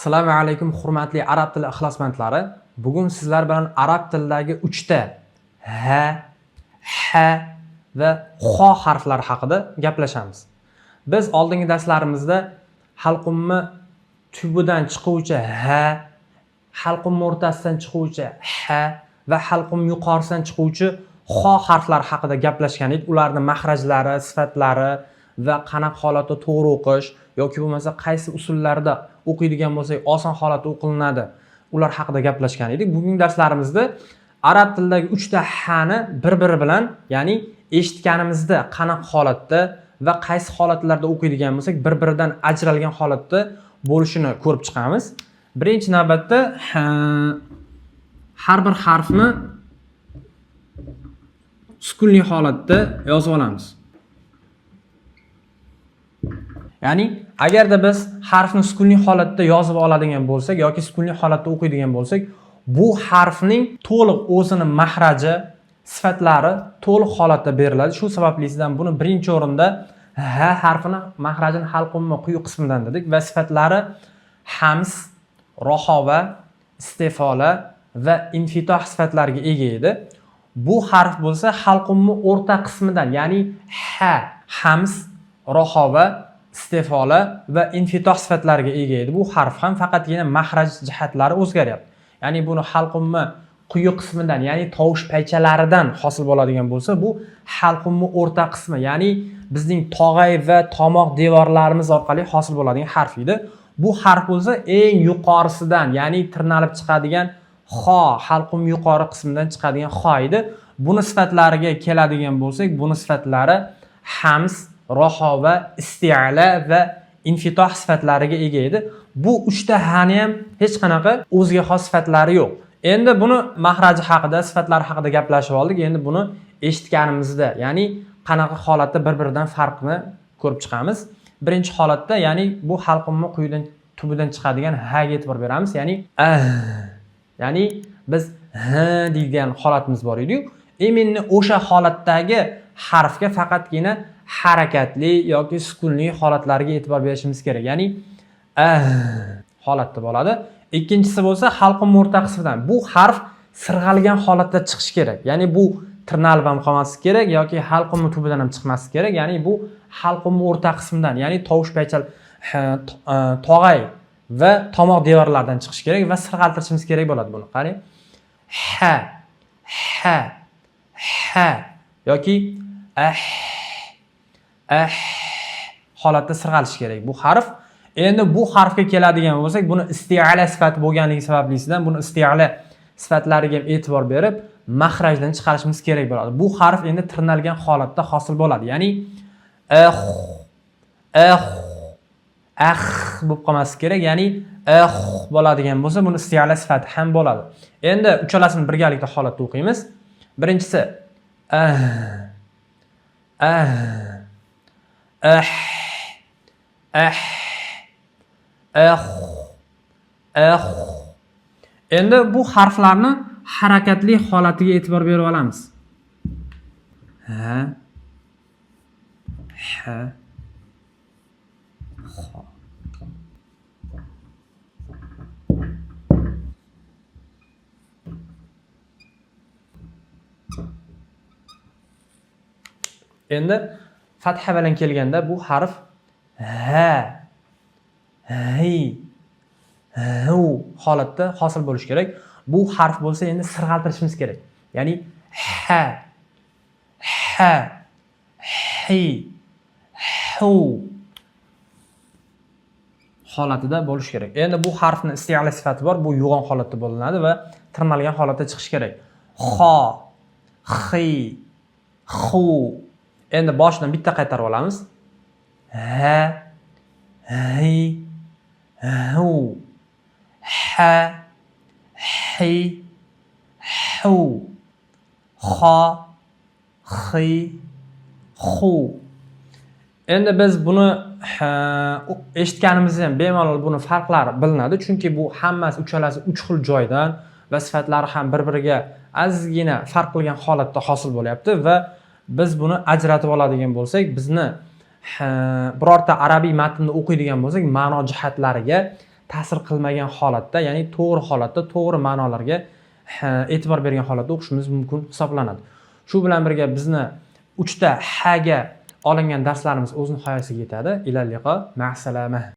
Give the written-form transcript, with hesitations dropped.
Assalomu alaykum, hurmatli arab tili ixlosmandlari. Bugun sizlar bilan arab tilidagi 3 ta ha, ha va xo harflari haqida gaplashamiz. Biz oldingi darslarimizda halqumni tubidan chiquvchi ha, halqum o'rtasidan chiquvchi ha va halqum yuqorisidan chiquvchi xo harflari haqida gaplashgan edik. Ularni mahrajlari, sifatlari va qanaqa holatda to'g'ri o'qish yoki bo'lmasa qaysi usullarda o'qiydigan bo'lsak oson holatda o'qilinadi, ular haqida gaplashgan edik. Bugungi darslarimizda arab tilidagi 3 ta ha ni bir-biri bilan, ya'ni eshitganimizda qanaqa holatda va qaysi holatlarda o'qiydigan bo'lsak bir-biridan ajralgan holatda bo'lishini ko'rib chiqamiz. Birinchi navbatda har bir harfni sukunli holatda yozib olamiz. Ya'ni agarda biz harfni sukunli holatda yozib oladigan bo'lsak yoki sukunli holatda o'qiydigan bo'lsak, bu harfning to'liq o'zini mahraji, sifatlari to'liq holatda beriladi. Shu sabablisidan buni birinchi o'rinda ha harfini mahrajini halqumni quyi qismidan dedik va sifatlari hams, rohova, istifola va infitoh sifatlariga ega edi. Bu harf bo'lsa halqumni o'rta qismidan, ya'ni ha, hams, rohova, istifola va infitoh sifatlariga ega edi. Bu harf ham faqatgina mahraj jihatlari o'zgaryapti. Ya'ni buni halqumni quyi qismidan, ya'ni tovush paychalaridan hosil bo'ladigan bo'lsa, bu halqumni o'rta qismi, ya'ni bizning tog'ay va tomoq devorlarimiz orqali hosil bo'ladigan harf edi. Bu harf bo'lsa eng yuqorisidan, ya'ni tirnalib chiqadigan xo, halqum yuqori qismidan chiqadigan xo edi. Buni sifatlariga keladigan bo'lsak, buni sifatlari hams, rohova, isti'la va infitoh sifatlariga ega edi. Bu 3 ta hani ham hech qanaqa o'ziga xos sifatlari yo'q. Endi buni mahraji haqida, sifatlari haqida gaplashib oldik. Endi buni eshitganimizda, ya'ni qanaqa holatda bir-biridan farqni ko'rib chiqamiz. Birinchi holatda, ya'ni bu halqumni quyidan, tubidan chiqadigan ha ga e'tibor beramiz. Ya'ni ya'ni biz h deydigan holatimiz bor edi-yu. Endi o'sha holatdagi harfga faqatgina harakatli yoki sukunli holatlarga e'tibor berishimiz kerak. Ya'ni holatda bo'ladi. Ikkinchisi bo'lsa halqum o'rta qismidan. Bu harf sirg'algan holatda chiqishi kerak. Ya'ni bu tirnalib ham qolmasligi kerak yoki halqum tubidan ham chiqmasligi kerak. Ya'ni bu halqum o'rta qismidan, ya'ni tovush paychal tog'ay va tomoq devorlaridan chiqishi kerak va sirg'altirishimiz kerak bo'ladi buni. Qarang. Ha, ha, ha yoki ah, ah holatda sirg'alishi kerak bu harf. Endi bu harfga keladigan bo'lsak, buni isti'ala sifati bo'lganligi sabablisidan buni isti'ala sifatlariga ham e'tibor berib, mahrajdan chiqarishimiz kerak bo'ladi. Bu harf endi tirnalgan holatda hosil bo'ladi. Ya'ni eh, eh, ah bo'lib qolmasligi kerak. Ya'ni eh bo'ladigan bo'lsa, buni isti'ala sifati ham bo'ladi. Endi uchalasini birgalikda holatda o'qiymiz. Birinchisi ah, ah, ah, ah, ah, ah. Endi bu harflarni harakatli holatiga e'tibor berib olamiz. Ha, ha, xo. Endi fatha bilan kelganda bu harf ha, hi, hu holatda hosil bo'lishi kerak. Bu harf bo'lsa endi sirg'altirishimiz kerak. Ya'ni ha, ha, hi, hu holatida bo'lishi kerak. Endi bu harfni isti'la sifati bor, bu yo'g'on holatda bo'linadi va tirnalgan holatda chiqishi kerak. Xo, xi, xu. Endi boshidan bitta qaytarib olamiz. Ha, hi, hu, ha, hi, hu, xo, xi, xu. Endi biz buni eshitganimizda ham bemalol buni farqlari bilinadi, chunki bu hammasi uchalasi 3 xil joydan va sifatlari ham bir-biriga ozgina farq qilgan holatda hosil bo'lyapti va biz buni ajratib oladigan bo'lsak, bizni birorta arabiy matnni o'qiydigan bo'lsak, ma'no jihatlariga ta'sir qilmagan holatda, ya'ni to'g'ri holatda, to'g'ri ma'nolarga e'tibor bergan holatda o'qishimiz mumkin hisoblanadi. Shu bilan birga bizni uchta ha ga olingan darslarimiz o'z nihoyasiga yetadi. Ila liqo, ma'salama.